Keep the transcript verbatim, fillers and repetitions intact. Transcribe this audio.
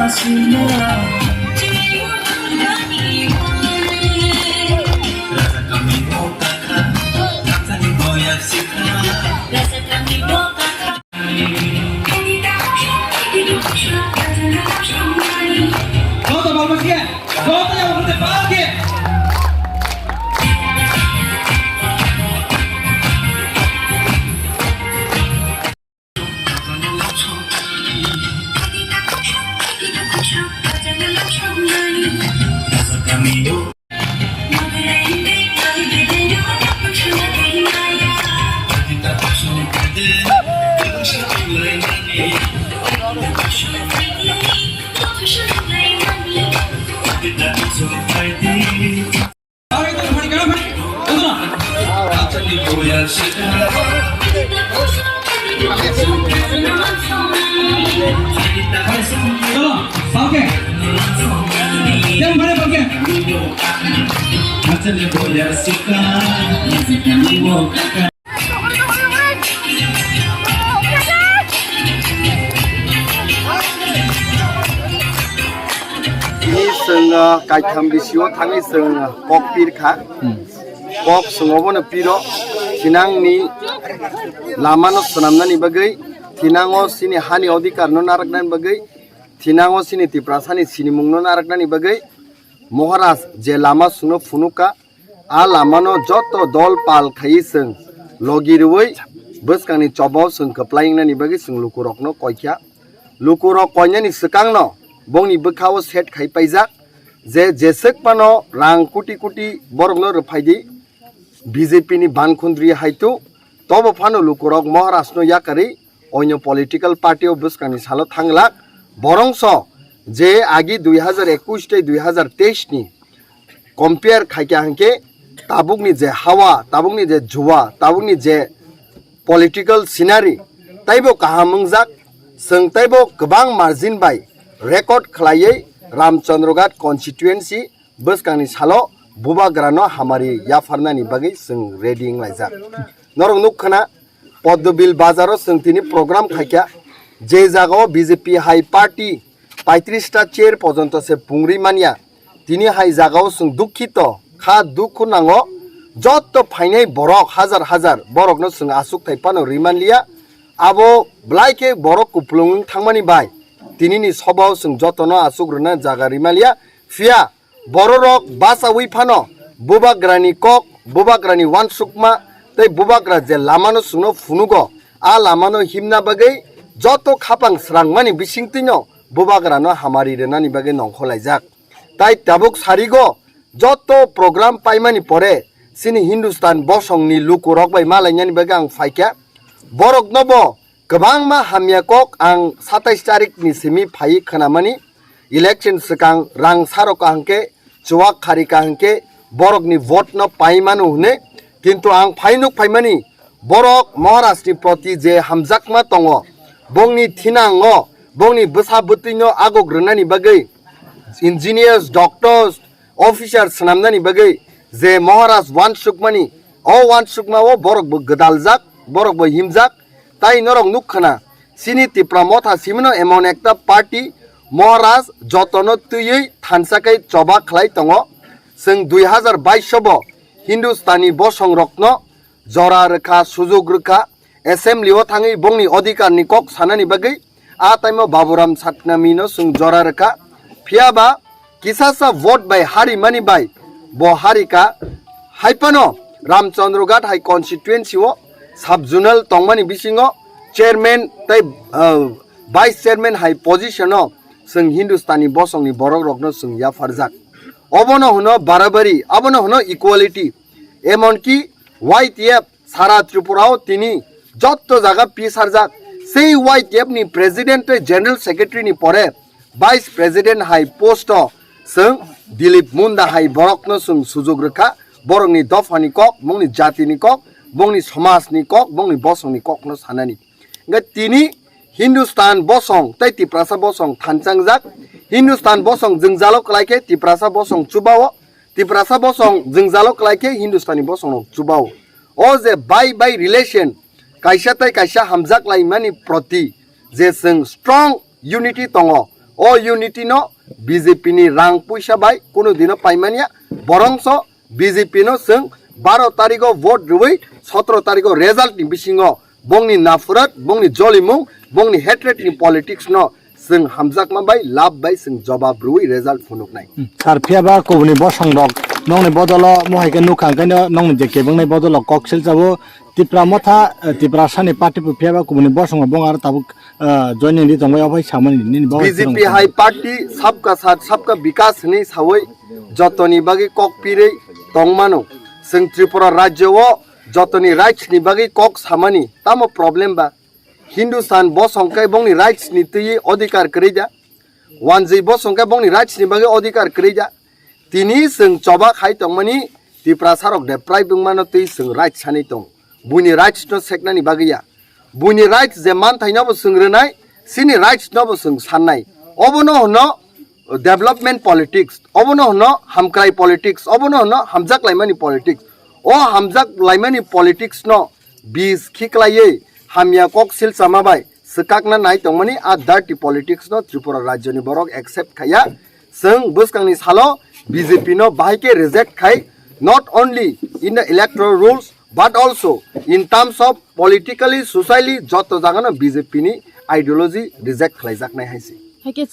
Joto balbasiya, joto yang berdepan. Ni chwng, uh, kaitham bisio thangwi chwng kok pir kha. Hmm. Kok chwng obono piro, thinangni lamano swnamnani bagwi, thinango chini hani odhikarno narwknani bagwi, thinango chini Tiprasani sinimungno narwknani bagwi, Maharaj je lama chwngno phunukha, a lamano joto dol pal khaiwi chwng logi rwui bwskangni chobao chwng kwplai wngnani bagwi chwng lukurokno koikha. Lukurok koinani swkangno bongni bwkhao set khai paijak je jeswk phano rang koti koti borokno rwphaidi B J P ni bankhundri haitu tobo phano lukurok Maharajno yakarwi oino political party o bwskangni salo thanglak. Borongso je agi dui hazar ekush tei dui hazar teis ni compare khaikha hwnkhe tabukni je hawa, tabukni je juwa, tabukni je political scenery taibo kaham wngjak, chwng taibo kwbang margin bai record khlaiwi Ramchandraghat constituency bwskangni salo bubagrano hamari yapharnani bagwi chwng ready wnglaijak. Norok nukkhana Poddobil bazaro chwng tini program khaikha, je jagao B J P hai party paitris ta chair pojonto se pungri manya. Tini hai jagao chwng dukhito kha, dukhu nango. Jotto phainai borok hajar hajar borokno chwng aswk thai phano rimanliya. Abo belai khe borok kupulung wng thangmani bai tinini sobao chwng jotono aswk rwna jaga rimanliya. Phiya bororok bachaui phano bubagrani kok, bubagrani uansukma tei bubagra je lamano chwngno phunugo, a lamano himna bagwi joto khapang srangmani bisingtwino bubagrano hamari rwnani bagwi nongkhorlaijak. Tai tabuk sarigo joto program paimani pore chini Hindustan bosongni lukurok bai malainani bagwi ang phaikha. Borokno bo kwbangma hamya kok ang satais tarikni simi phaiwi khnamani. Election swkang rang sarok kaham khe, chuwak khari kaham khe, borokni vote no pai mano hwnwi. Kintu ang phainuk phaimani, borok Maharajni proti je hamjakma tongo, bongni thinango, bongni bwsa bwtwino agok rwnani bagwi, engineers, doctors, officer swnamnani bagwi je Maharaj uansukmani, o uansukmao borokbo gwdaljak, borokbo himjak. Tai norok nukkhana, chini Tipra Motha simino emon ekta party Maharaj jotono twiwi thansa khe choba khlai tongo. Chwng dui hazar baish bo Hindustani bosongrokno jora rwkha, sujuk rwkha, assembly o thangwi bongni odhikar ni kok sanani bagwi a time o Baburam Satnami no chwng jora rwkha. Phiya ba kisasa vote bai harimani bai bo harika. Haiphano Ramchandraghat hai constituency o sub zonal tongmani bisingo chairman tei, uh, vice chairman hai position o chwng Hindustani bosongni borok rokno chwng yapharjak. Obono hwno barabari, abono hwno equality. Emonki Y T F sara Tripura o tini jotto jaga pisarjak. Sei Y T F ni president tei general secretary ni pore vice president hai post o chwng Dilip Munda hai borokno chwng sujuk rwkha, borokni dophani kok, bongni jatini kok, bongni somajni kok, bongni bosongni kokno sanani. Hingkhe tini Hindustan bosong tei Tiprasa bosong thansangjak. Hindustan bosong jwngjalo kwlai khe Tiprasa bosong chubao, Tiprasa bosong jwngjalo kwlai khe Hindustani bosongno chubao. O je bai bai relation, kaisa tei kaisa hamjak laimani proti je chwng strong unity tongo, O unity no B J P ni rang puisa bai kuno dino paimanya, borongso B J P no chwng baro tarigo vote rwui sotro tarigo result ni bisingo bongni nafurat, bongni jolimung, bongni hatred ni politics no chwng hamjakma bai lab bai chwng jobab rwui result phunuknai. Sir, phiya ba kubuni bosong rok nongni bodolo mohai khe nukha, hwnkhe no nongni je kebengni bodolo kok silchabo Tipra Motha, eh, Tiprasani party bo phiya ba kubuni bosong rok bong aro tabuk, eh, joining di tongbai ophai samani nini bagwi B J P hai party sabka saath sabka bikas hinwi sawi jotoni bagwi kok pirwi tongmano. Chwng Tripura rajyo o jotoni rights ni bagwi kok samani tamo problem ba? Hindustan bosong khe bongni rights ni twi odhikar kwrwi da? Wanjwi bosong khe bongni rights ni bagwi odhikar kwrwi da? Tini chwng choba khai tongmani Tiprasa rok deprive wngmano twi chwng rights sanwi tong. Buini rights no seknani bagwi ya. Buini rights je manthaino bo chwng rwnai, chini rights no bo chwng sannai. Obono hwno development politics, obono hwno hamkrai politics, obono hwno hamjak laimani politics. O hamjak laimani politics no bis khiklaiwi hamya kok silchama bai swkakna nai tongmani a dirty politics no Tripura rajyoni borok accept khaiya. Chwng bwskangni salo B J P no bahai khe reject khai, not only in the electoral rules but also in terms of politically, socially joto jagano B J P ni ideology reject khlaijaknai hai se. Hai khe